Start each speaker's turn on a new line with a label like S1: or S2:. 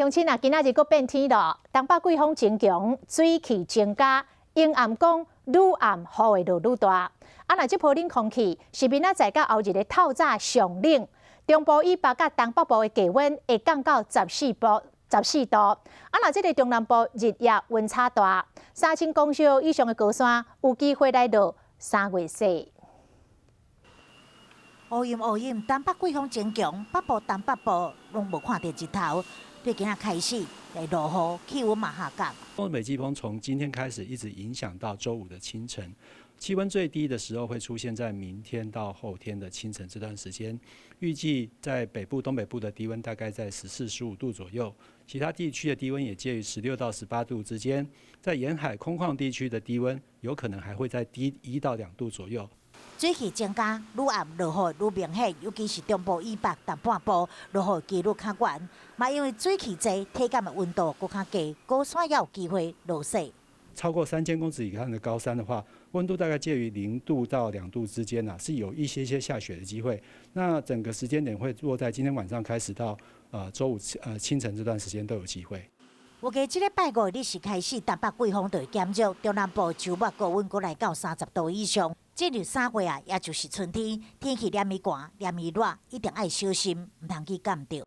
S1: 鄉親啊，今仔日閣變天咯，東北季風增強，水汽增加，陰暗講愈暗雨會落愈大。啊，若這波冷空氣是明仔載佮後日的透早上冷，中部以北佮東北部的低溫會降到14度。14度。啊，若這个中南部日夜溫差大，3000公尺以上的高山有機會來落3月雪。
S2: 烏陰烏陰，東北季風增強，北部、東北部攏無看著日頭。對今仔開始會落雨，氣溫嘛下降。
S3: 東北季風從今天開始一直影響到週五的清晨，氣溫最低的時候會出現在明天到後天的清晨這段時間。預計在北部、東北部的低溫大概在14、15度左右，其他地區的低溫也介於16到18度之間。在沿海空曠地區的低溫有可能還會再低1到2度左右。
S2: 水汽增加，愈暗落雨愈明顯，尤其是中部以北、東半部落雨機率較懸。嘛，因為水汽濟，體感的溫度閣較低，高山也有機會落雪。
S3: 超過3000公尺以上的高山的話，溫度大概介於0度到2度之間啊，是有一些些下雪的機會。那整個時間點會落在今天晚上開始到週五清晨這段時間都有機會。
S2: 預計這禮拜五日時開始，東北季風就會減弱，中南部週末高溫閣來到30度以上。進入3月啊，也就是春天，天氣連鞭寒，連鞭熱，一定愛小心，毋通去感著。